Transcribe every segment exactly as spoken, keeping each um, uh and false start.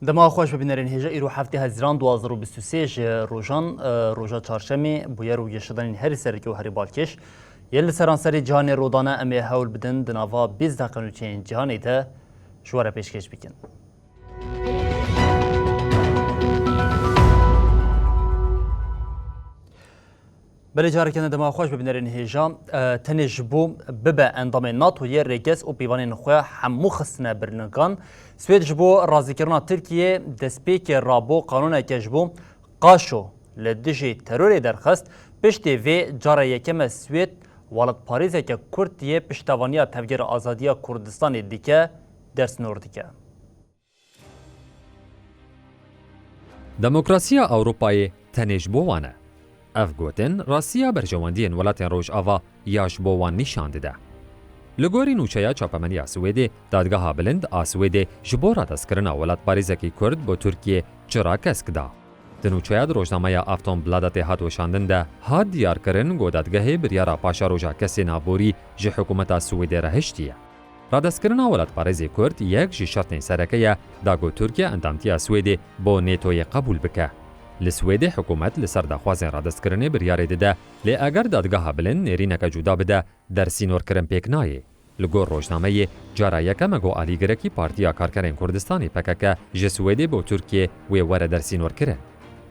Dema xweş bibînerên hêja, îro heftê Hezîran du hazar û bîst û sê ji rojan, e, roja çarşemê, bûyer û geşedanên herî sereke û herî balkêş yên li seranserê cîhanê rûdane, em ê hewl bidin di nava bîst deqe nûçeyên cîhanê de ji we re pêşkêş bikin. Belê, careke din dema xweş bibînerên hêja. E, tenê ji bo bibe endamê NATOyê rêgez û pîvanên xwe hemû xistine ber lingan. Swêd ji bo razîkirina Tirkiyê destpêkê rabû qanûneke ji bo qaşo li dijî terorê derxist. Piştî vê cara yekem e Swêd welatparêzeke Kurd yê piştevaniya Tevgera Azadiya Kurdistanê dike, dersînor dike. Demokrasiya Ewropayê tenê ji bo wan e. Ev gotin rastiya berjewendiyên welatên Rojava ya ji bo wan nîşan dide. Li gorî nûçeya çapemeniya Swêdê, Dadgeha Bilind a Swêdê ji bo radestkirina welatparêzekî Kurd bo Tirkiyê çira kesk da. Di nûçeya di rojnameya Aftonbladet hat weşandin de hat diyarkirin ku dadgehê biryara paşeroja kesê navborî ji hikûmeta Swêdê re hiştiye. Radestkirina welatparêzê Kurd yek ji şertên sereke ye da ku Tirkiye endamtiya Swêdê bo NATOyê qebûl bike. Li Swêdê hikûmet li ser daxwazên radestkirinê biryarê dide, lê eger dadgeha bilind nêrîneke cuda bide, dersînorkirin pêk nayê. Li gor rojnameyê, cara yekem e ku alîgirekî Partiya Karkerên Kurdistanê P K K ji Swêdê bo Tirkiyê wê were dersînorkirin.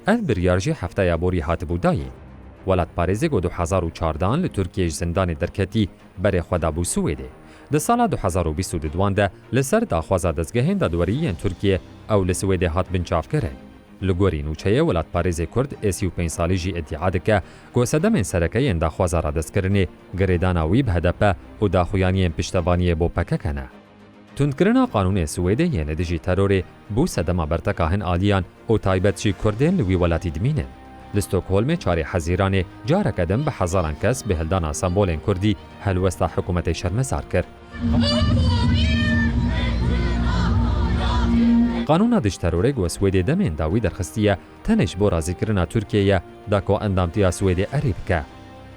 Ev biryar jî hefteya borî hatibû dayîn. Welatparêzê ku du hezar û çardan li Tirkiyê ji zindanê derketî, berê xwe dabû Swêdê. Di sala du hezar û bîst û duduan de li ser daxwaza dezgehên dadweriyî yên Tirkiyê ew li Swêdê hat binçavkirin. Li gorî nûçeyê, welatparêzê Kurd ê sî û pênc salî jî îdîa dike ku sedemên sereke yên daxwaza radestkirinê girêdana wî bi H D P û daxuyaniyên piştevaniyê bo P K K ne. Tundkirina qanûnê Swêdê yên li dijî terorê bû sedema berteka hin aliyan û taybet jî Kurdên li wî welatî dimînin. Li Stockholmê çarê Hezîranê careke din bi hezaran kes bi hildana sembolên Kurdî helwesta hikûmetê şermezar kir. Qanûna dij terorê ku Swêdê demên dawî derxistiye, tenê ji bo razîkirina Tirkiyê ye, da ku endamtiya Swêdê erê bike.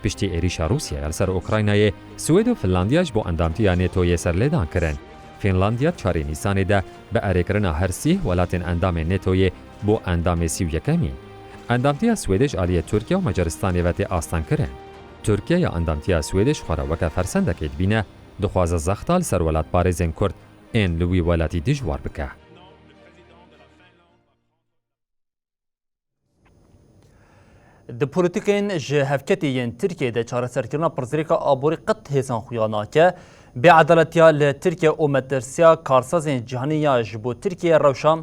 Piştî êrîşa Rûsya ya li ser Ukraynayê, Swêd û Finlandiya ji bo endamtiya NATOyê serlêdan kirin. Finlandiya çarê Nîsanê de bi erêkirina her sîh welatên endamên NATOyê bû endamê sî û yekemîn. Endamtiya Swêdê ji aliyê Tirkiye û Macaristanê ve tê astengkirin. Tirkiye ya endamtiya Swêdê ji xwe re weke fersendekê dibîne, dixwaze zexta li ser welatparêzên Kurd ên li wî welatî dijwar bike. Di polîtîkên ji hevketî yên Tirkiyeyê de çareserkirina pirsgirêka aborî qet hêsan xuya nake. Bêedaletiya li Tirkiye û metirsiya karsazên cîhanî ya ji bo Tirkiye rewşa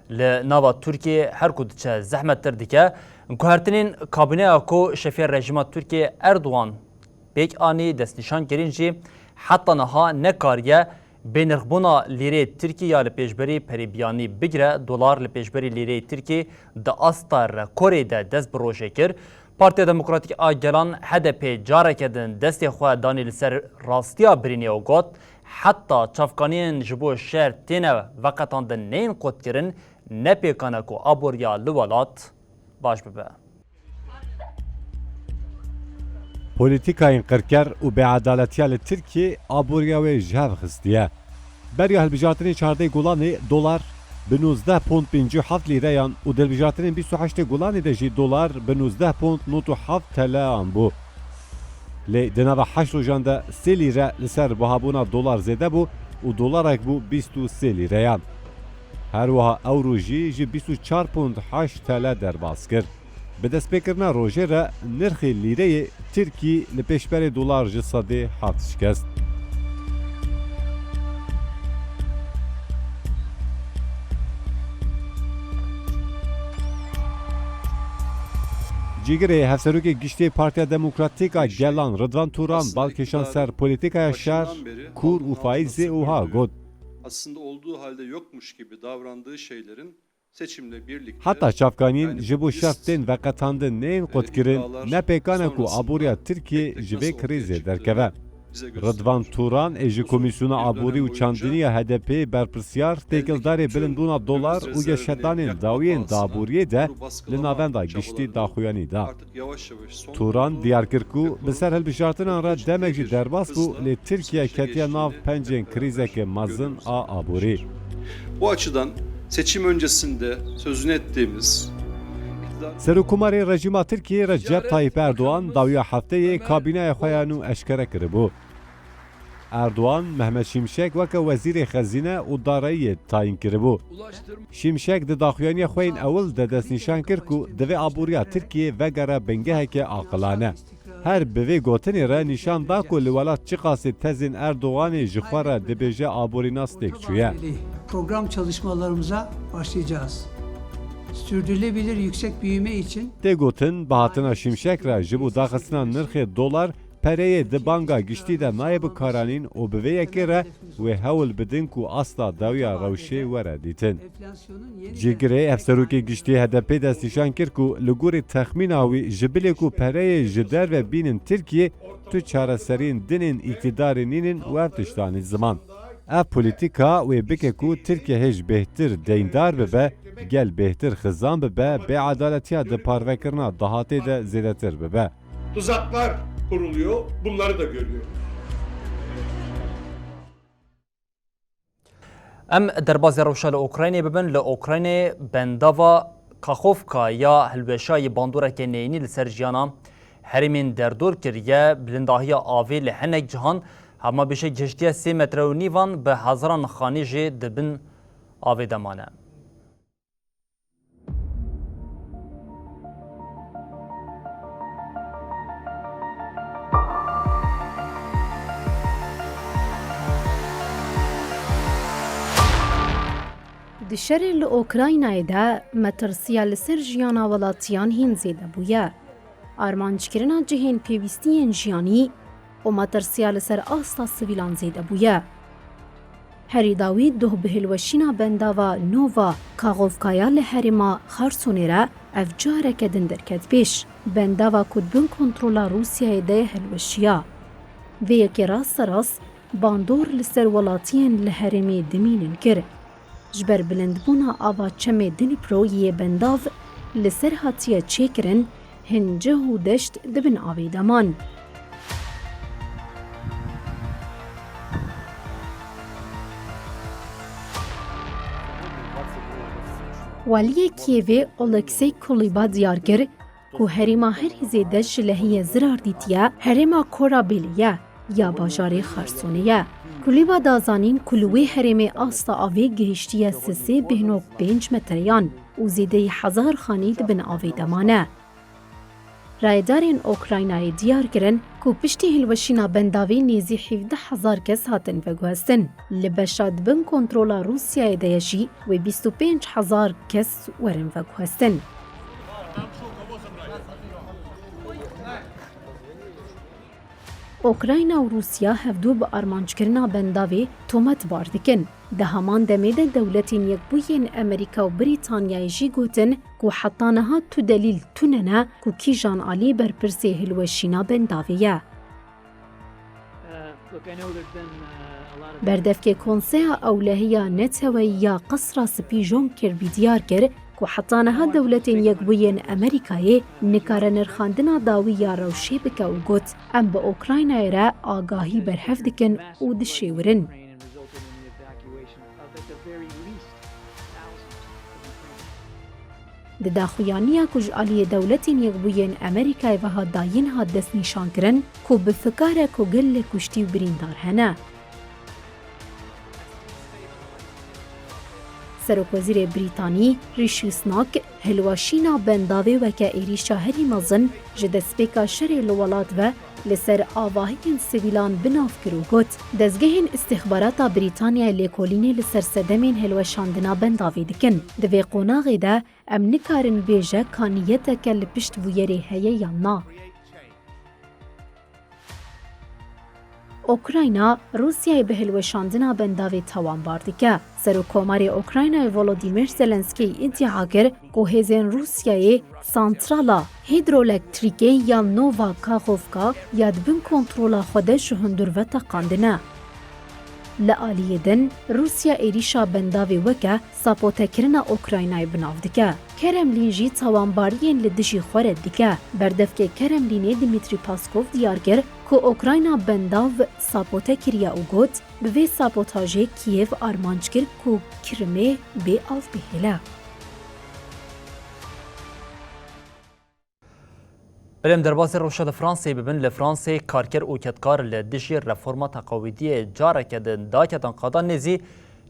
li nava Tirkiye her ku diçe zehmettir dike. Guhertinên kabîneya ku şefê rejîma Tirkiye Erdogan pêk anî destnîşan kirin jî heta niha nekariye bênirxbûna lîrê Tirkî ya li pêşberî perê biyanî bigire dolar li pêşberî lîrê Tirkî di asta rekorê de dest bi rojê kir. Partiya Demokratîk a Gelan, H D P, careke din destê xwe danî li ser rastiya birînê û got, heta çavkaniyên ji bo şer têne veqetandin neyên qutkirin, ne pêkan e ku aboriya li welat baş bibe. Polîtîkayên qirker û bêedaletiya li Tirkiyê aboriya wê ji hev xistiye. Beriya hilbijartinên çardeh Gulanê dolar bi nûzdeh pond pêncî û heft lîreyan û di hilbijartinên bîst û heştê Gulanê de jî dolar bi nûzdeh pond nod û heft teleyan bû. Lê di nava heşt rojan de sê lîre li ser bihabûna dolar zêde bû û dolarek bû bîst û sê lîreyan. Her wiha ewro jî ji bîst û çar pond heşt tele derbas kir. Bi destpêkirina rojê re nirxê lîreyê Tirkî li pêşberê dolar ji sedê hat şikest. Cîgirê Hevserokê Giştî Partiya Demokratîk a Gelan Ridvan Turan bal kêşan ser polîtîkaya şer, kûr û faîzê û ha got. Aslında olduğu halde yokmuş gibi davrandığı şeylerin Heta çavkaniyên ji bo şer tên veqetandin neyên qutkirin, ne pêkan e ku aboriya Tirkiyê ji vê krîzê derkeve. Ridvan Turan ê ji Komîsyona Aborî û Çandinî ya H D P'ê berpirsyar têkildarê bilindbûna dolar û geşedanên dawiyên di aboriyê de li Navenda Giştî daxuyanî da. Turan diyar kir ku bi ser hilbijartinan re demek jî derbas bû, lê Tirkiye ketiye nav pencên krîzeke mezin a aborî. Bu açıdan Seçim öncesinde sözünü ettiğimiz Serokkomarê rejîma Tirkiyê Recep Tayyip Erdoğan dawiya hefteyê kabîneya xwe ya nû eşkere kiribû. Erdoğan, Mehmet Şimşek weke Wezîrê Xezîne û Dareyiyê tayîn kiribû. Şimşek di daxuyaniya xwe yên ewil de destnîşan kir ku divê aboriya Tirkiyê vegere bingeheke aqilane. Her bi vê gotinê re nîşan da ku li welat çiqasî tezên Erdoganê ji xwe re dibêje aborînas têk çûye. Program çalışmalarımıza başlayacağız. Sürdürülebilir yüksek büyüme için Tê gotin, bi hatina Şimşek re ji bo daxistina nirxê dolar pereyê di banga giştî de nayê bikaranîn û bi vê yekê re wê hewl bidin ku asta dawiya rewşê were dîtin. Cîgirê hevserokê giştî H D P destnîşan kir ku li gorî texmîna wî ji bilê ku pereyê ji derve bînin Tirkiyê, tu çareseriyên din ên îktidarê nînin û ev tişt anî ziman. Ev polîtîka wê bike ku Tirkiye hêj bêhtir deyndar bibe, gel bêhtir xizan bibe, bêedaletiya di parvekirina dahatê de zêdetir bibe. Tuzaklar kuruluyor, bunları da görüyoruz. Em derbazî rewşa li Ukraynê bibin. Li Ukraynê bendava Kaxovka ya hilweşa yê bandoreke neyînî li ser jiyana herêmên derdor kiriye. Bilindahiya avê li hinek cihan hema bêje gihiştiye sê metre û nîvan, bi hezaran xanî jî di bin avê de mane. Di şerê li Okraynayê de metirsiya li ser jiyana welatiyan hîn zêde bûye. Armanckirina cihên pêwîstiyên jiyanî û metirsiya li ser asta sivîlan zêde bûye. Herî dawî doh bi hilweşîna bendava Nova Kaxovkaya li herêma Xersonê re ev careke din derket pêş. Bendava ku di bin kontrola Rûsyayê de ye hilweşiya. Vê yekê rasterast bandor li ser welatiyên li herêmê dimînin kir. Ji ber bilindbûna ava çemê Dnipro yê bendav li ser hatiye çêkirin, hin cih û deşt di bin avê de man. Waliyê Kîevê Oleksey Kulîba diyar kir ku herêma herî zêde ji lehiyê zirar dîtiye herêma Korabelê ye ya bajarê Xersonê ye. Kulîba da zanîn ku li wê herêmê asta avê gihiştiye sisê bêhno pênc metreyan û zêdeyî hezar xanî di bin avê de mane. Rayedarên Okraynayê diyar kirin ku piştî hilweşîna bendavê nêzî hevdeh hezar kes hatin veguhestin. Li beşa di bin kontrola Rûsyayê de ye jî wê bîst û pênc hezar kes werin veguhestin. Okrayna û Rûsya hevdu bi armanckirina bendavê tometbar dikin. Di heman demê de Dewletên Yekbûyên Amerîka û Brîtanyayê jî gotin ku heta niha tu delîl tune ne ku kîjan alî berpirsê hilweşîna bendavê ye. Berdevkê Konseya Ewlehiya Neteweyî ya Qesra Spî John Kirby diyar kir ku heta niha Dewletên Yekbûyên Amerîkayê nikare nirxandina dawî ya rewşê bike û got, em bi Okraynayê re agahî berhev dikin û dişêwirin. Di daxuyaniya ku ji aliyê Dewletên Yekbûyên Amerîkayê ve hat dayîn hat destnîşankirin ku bi fikar e ku gelek kuştî û birîndar hene. Serokwezîrê Brîtanî Rishi Sunak hilweşîna bendavê weke êrîşa herî mezin ji destpêka şerê li welat ve li ser avahiyên sivîlan bi nav kir û got, dezgehên îstîxbarata Brîtanyayê lêkolînê li ser sedemên hilweşandina bendavê dikin. Di vê qonaxê de em nikarin bêje ka niyeteke li pişt bûyerê heye yan na. Ukrayna, Rûsyayê bi hilweşandina bendavê tawanbar dike. Serokkomarê Ukraynayê Volodymyr Zelenskiy îdia kir ku hêzên Rûsyayê santrala hîdroelektrîkê ya Nova Kakhovka ya di bin kontrola xwe de ji hundir ve teqandine. Li aliyê din, Rûsya êrîşa bendavê weke sapotekirina Ukraynayê bi nav dike. Kremlîn jî tawanbariyên li dijî xwe red dike. Berdevkê Kremlînê Dmitry Peskov diyar kir ku Ukrayna bendav sapote kiriye û got, bi vê sabotajê Kîev armanc kir ku Kirimê bê av bihêle. Belê em derbasî rewşa li Franseyê bibin. Li Franseyê karker û kedkar li dijî reforma teqawidiyê careke din daketin qadan. Nêzî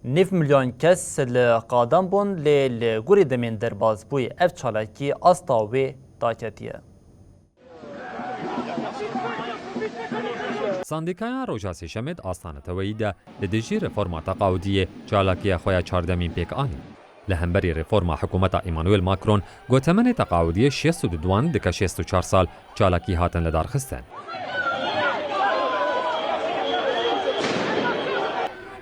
nîv milyon kes li qadan bûn, lê li gorî demên derbasbûyî ev çalakî asta wê daketiye. Sandîkaya roja Sêşemê di asta neteweyî de li dijî reforma teqawidiyê çalakiya xwe ya çardemîn pêk anî. Li hemberî reforma hikûmeta Emmanuel Macron, ku temenê teqawidiyê şêst û du wan dike şêst û çar sal, çalakî hatin lidarxistin.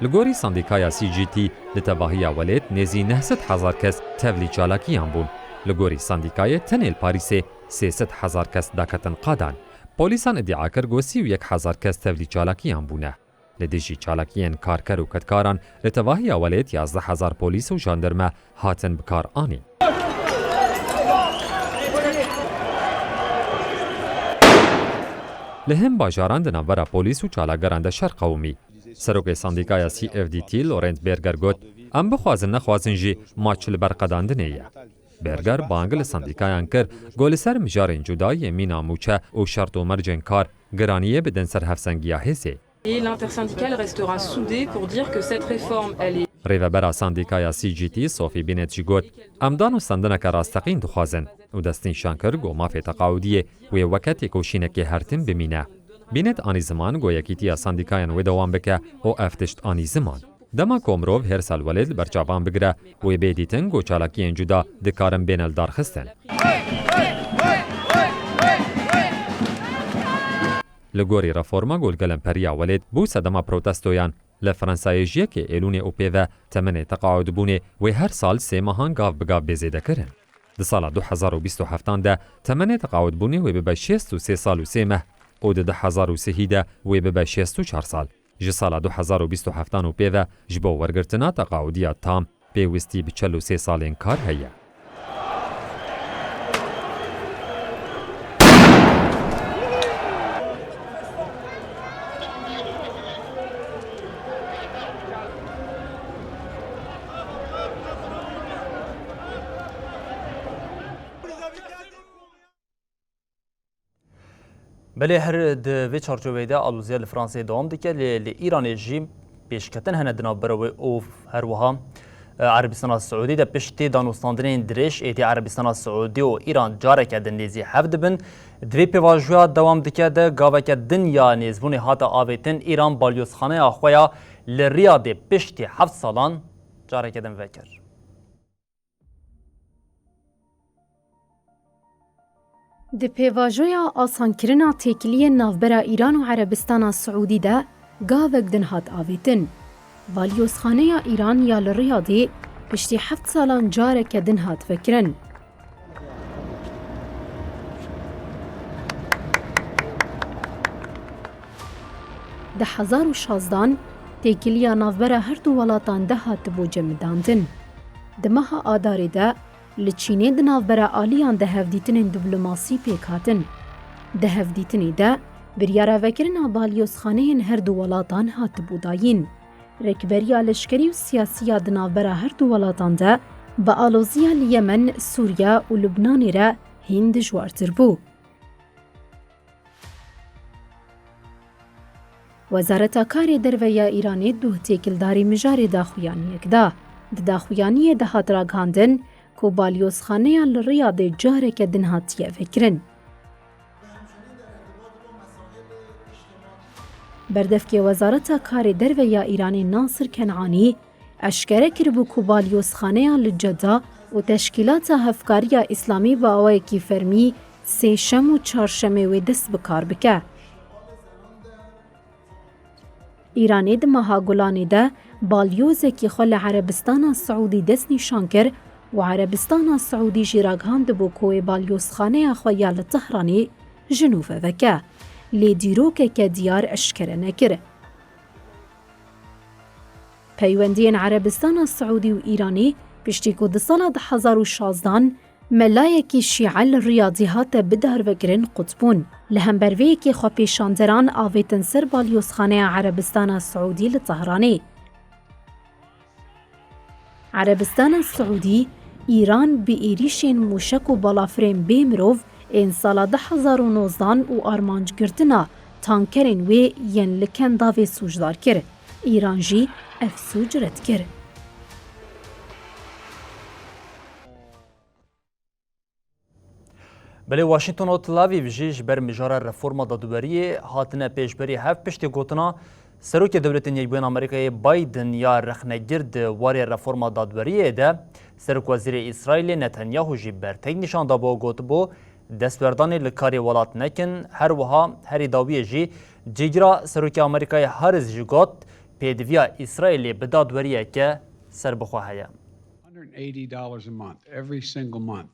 Li gorî sandîkaya C G T, li tevahiya welêt nêzî neh sed hezar kes tevlî çalakiyan bûn. Li gorî sandîkayê tenê li Parîsê sê sed hezar kes daketin qadan. Polîsan îdia kir ku sî û yek hezar kes tevlî çalakiyan bûne. Li dijî çalakiyên karker û kedkaran li tevahiya welêt yazdeh hezar polîs û jandarme hatin bi kar anîn. Li hin bajaran di navbera polîs û çalakgeran de şer qewimî. Serokê Sandîkaya C F D T Laurent Berger got, "Em bixwazin nexwazin jî maç li ber qedandinê ye." Berger bang li sandîkayan kir ku li ser mijarên cuda yê mîna mûçe û şert û mercên kar giraniyê bidin ser hevsengiya hêzê. Et l'intersyndicale restera soudée pour dire que cette réforme, elle est Rêvebera sandîkaya C G T Sophie Binet jî got, "Em danûstandineke rasteqîn dixwazin û destnîşan kir ku mafê teqawidiyê wê weke têkoşînekê her tim bimîne." Binet anî ziman ku yekîtiya sandîkayan wê dewam bike û ev tişt anî ziman. Dema ku mirov hêrsa li welêt li ber çavan bigire, wê bê dîtin ku çalakiyên cuda dikarin bêne lidarxistin. Li gorî reforma ku li gelemperî ya welêt bû sedema protestoyan, li Fransayê ji yekê Êlûnê û pê ve temenê teqawidbûnê wê her sal sê mehan gav bi gav bê zêdekirin. Di sala du hezar û bîst û heftan de temenê teqawidbûnê wê bibe şêst û sê sal û sê meh û di du hezar û sihî de wê bibe şêst û çar sal. Ji sala du hezar û bîst û heftan û pê ve ji bo wergirtina teqawudiya tam pêwistî bi çel û sê salên kar heye. Belê her di vê çarçoveyê de alozîya li Fransayê dewam dike, lê li Îranê jî pêşketin hene di navbera wê û her wiha, e, Erebistana Siûdî de piştî danûstandinên dirêj êdî Erebistana Siûdî û Îran careke din nêzî hev dibin. Di vê pêvajoya dewam dike de gaveke din ya nêzbûnê hate avêtin, Îran balyozxaneya xwe ya li Riyadê piştî heft salan careke din vekir. Di pêvajoya asankirina têkiliyên navbera Îran û Erebistana Siûdî de gavek din hat avêtin. Balyozxaneya Îran ya li Riyadê piştî heft salan careke din hat vekirin. Di hezar û şazdan têkiliya navbera her du welatan de hatibû cemidandin. Di meha Adarê de li Çînê di navbera aliyan de hevdîtinên diplomasî pêk hatin. Di hevdîtinê de biryara vekirina balyozxaneyên her du welatan hatibû dayîn. Rêkberiya leşkerî û siyasî ya di navbera her du welatan de bi aloziya li Yemen, Sûriye û Lubnanê re hîn dijwartir bû. Wezareta Karê Derve ya Îranê duh têkildarî mijarê daxuyaniyek da. Di daxuyaniyê de hat ragihandin ku balyozxaneya li Riyadê careke din hatiye vekirin. Berdevkê Wezareta Karê Derve ya Îranê Nasir Kenanî eşkere kiribû ku balyozxaneya li Ceda û Teşkîlata Hevkariya Îslamî bi awayekî fermî sêşem û çarşemê wê dest bi kar bike. Îranê di meha Gulanê de balyozekî xwe li Erebistana Siûdî destnîşan kir û Erebistana Siûdî jî ragihandibû ku wê balyozxaneya xwe ya li Tehranê ji nû ve veke, lê dîrokeke diyar eşkere nekir. Peywendiyên Erebistana Siûdî û Îranê piştî ku di sala du hezar û şazdan melayekî şîe li Riyadî hate bidarvekirin qut bûn. Li hember vê yekê xwepêşanderan avêtin ser balyozxaneya Erebistana Siûdî li Tehranê. Erebistana Siûdî, Îran bi êrîşên mûşek û balafirên bê mirov ên sala du hezar û nozdan û armancgirtina tankerên wê yên li Kendavê sûcdar kir. Îran jî ev sûc red kir. Belê Washington û Tel Aviv jî ji ber mijara reforma dadweriyê hatine pêşberî hev piştî gotina Serokê Dewletên Yekbûyên Amerîkayê Biden ya rexnegir di warê reforma dadweriyê de, Serokwezîrê Îsraîlê Netanyahu jî bertek nîşan dabû û gotibû, destwerdanê li karê welat nekin, her wiha herî dawiyê jî cîgira Serokê Amerîkayê Harris jî got, pêdiviya Îsraîlê bi dadweriyeke serbixwe heye. Hundred and eighty dollars a month, every single month.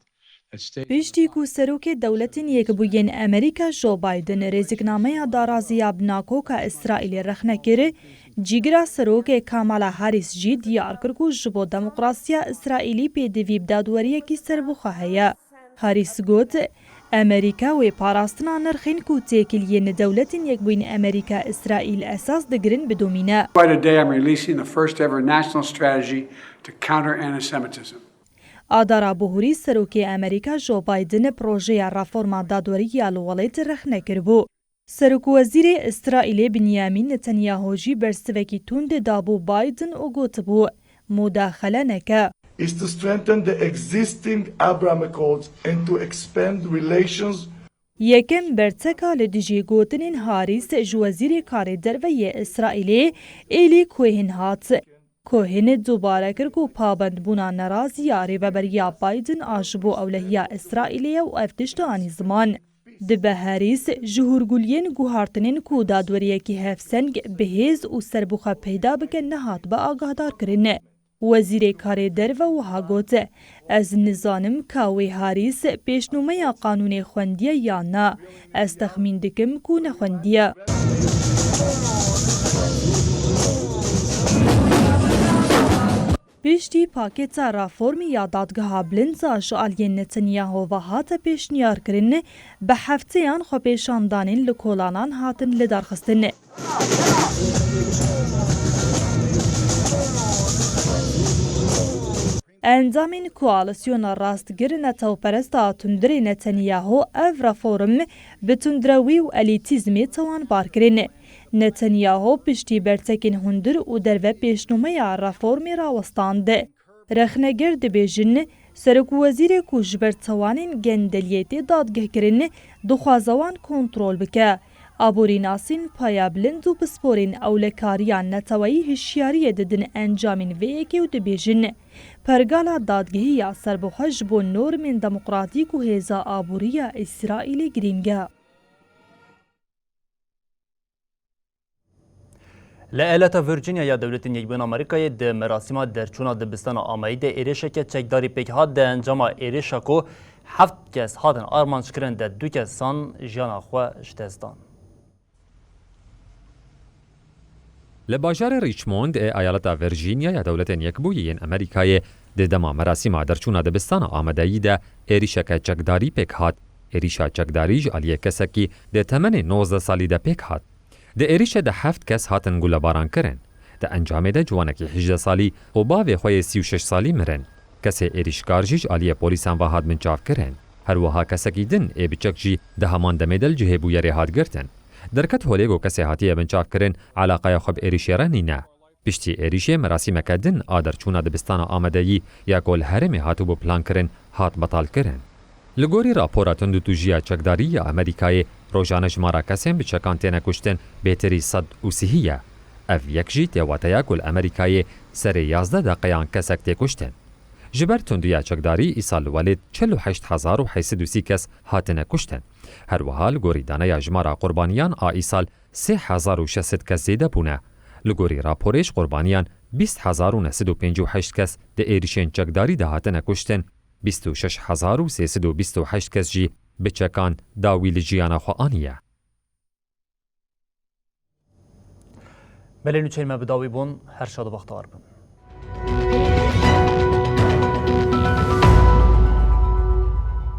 Piştî ku Serokê Dewletên Yekbûyên Amerîka Joe Biden rêziknameya daraziya bi nakoka Îsraîlê rexne kir, cîgira Serokê Kamala Harris jî diyar kir ku ji bo demokrasiya Îsraîlî pêdivî bi dadweriyekî serbixwe heye. Harris got, Amerîka wê parastina nirxên ku têkiliyên Dewletên Yekbûyên Amerîka Îsraîl esas digirin bidomîne. By today, I'm releasing the first ever national strategy to counter anti-Semitism. A dara bihurî Serokê Amerîka Joe Biden projeya reforma dadwerî ya li welêt rexne kiribû. Serokwezîrê Îsraîlê Binyamîn Netanyahu jî bersivekî tund dabû Biden û gotibû, mudaxele neke. Is to strengthen the existing Abraham Accords and to expand relations. Yekem berteka li dijî gotinên Harris ji Wezîrê Karê Derve yê Îsraîlê Eli Cohen hat. Cohen dubare kir ku pabendbûna nerazî ya rêveberiya Biden a ji bo ewlehiya Îsraîlê ye û ev tişt anî ziman. Dibe Harris ji hûrguliyên guhartinên ku dadweriyekî hevseng, bihêz û serbixwe peyda bike nehatibe agahdarkirin. Wezîrê Karê Derve wiha got, Ez nizanim ka wê Harris pêşnûmeya qanûnê xwendiye yan na. Ez texmîn dikim ku nexwendiye. Piştî pakêta reformî ya Dadgeha Bilind a ji aliyê Netanyahu ve hate pêşniyarkirin, bi hefteyan xwepêşandanên li kolanan hatin lidarxistin. Endamên Koalisyona Rastgir Netewperest a Tundirê Netanyahu ev reform bi tundrewî û elîtîzmê tewanbar kirin. Netanyahu piştî bertekên hundir û derve pêşnûmeya reformê rawestand. Rexneger dibêjin, serokwezîrê ku ji ber tawanên gendeliyê tê dadgehkirin, dixwaze wan kontrol bike. Aborînasên payebilind û pisporên ewlekariya neteweyî hişyariyê didin encamên vê yekê û dibêjin, pergala dadgehî ya serbixwe ji bo normên demokratîk û hêza aborî ya Îsraîlê girîng e. Li eyaleta Virginia ya Dewletên Yekbûyên Amerîkayê di merasîma derçûna dibistana Amedî de êrişeke çekdarî pêk hat. Di encama êrişa ku heft kes hatin armanckirin de du kesan jiyana xwe ji dest dan. Li bajarê Richmond ê eyaleta Virginia ya Dewletên Yekbûyî yên Amerîkayê di dema merasîma derçûna dibistana Amedeyî de êrişeke çekdarî pêk hat. Êrişa çekdarî ji aliyê kesekî di temenê nozdeh salî de pêk hat. Di êrişê de heft kes hatin gulebaran kirin. Di encamê de ciwanekî hejdeh salî û bavê xwe yê sî û şeş salî mirin. Kesê êrişkar jî ji aliyê polîsan ve hat binçavkirin. Her wiha kesekî din ê biçek jî di heman demê de li cihê bûyerê hat girtin. Derket holê ku kesê hatiye binçavkirin eleqeya xwe bi êrişê re nîne. Piştî êrişê merasîmeke din a derçûna dibistana Amedeyî ya ku li herêmê hatibû plankirin, hat betalkirin. Li gorî rapora tundûtûjiya çekdarî ya Amerîkayê, rojane jimara kesên bi çekan têne kuştin bêtirî sed û sî ye. Ev yek jî tê wateya ku li Amerîkayê serê yazdeh deqeyan kesek tê kuştin. Ji ber tundiya çekdarî îsal li welêt çil û heşt hezar û heşt sed û sî kes hatine kuştin. Her wiha li gorî daneya jimara qurbaniyan a îsal sê hezar û şeş sed kes zêde bûne. Li gorî raporê ji qurbaniyan bîst hezar û neh sed û pêncî û heşt kes di êrişên çekdarî de hatine kuştin, bîst û şeş hezar û sê sed û bîst û heşt kes jî bi çekan dawî li jiyana xwe aniye. Belê nûçeyên me bi dawî bûn, her şad û bextewar bin.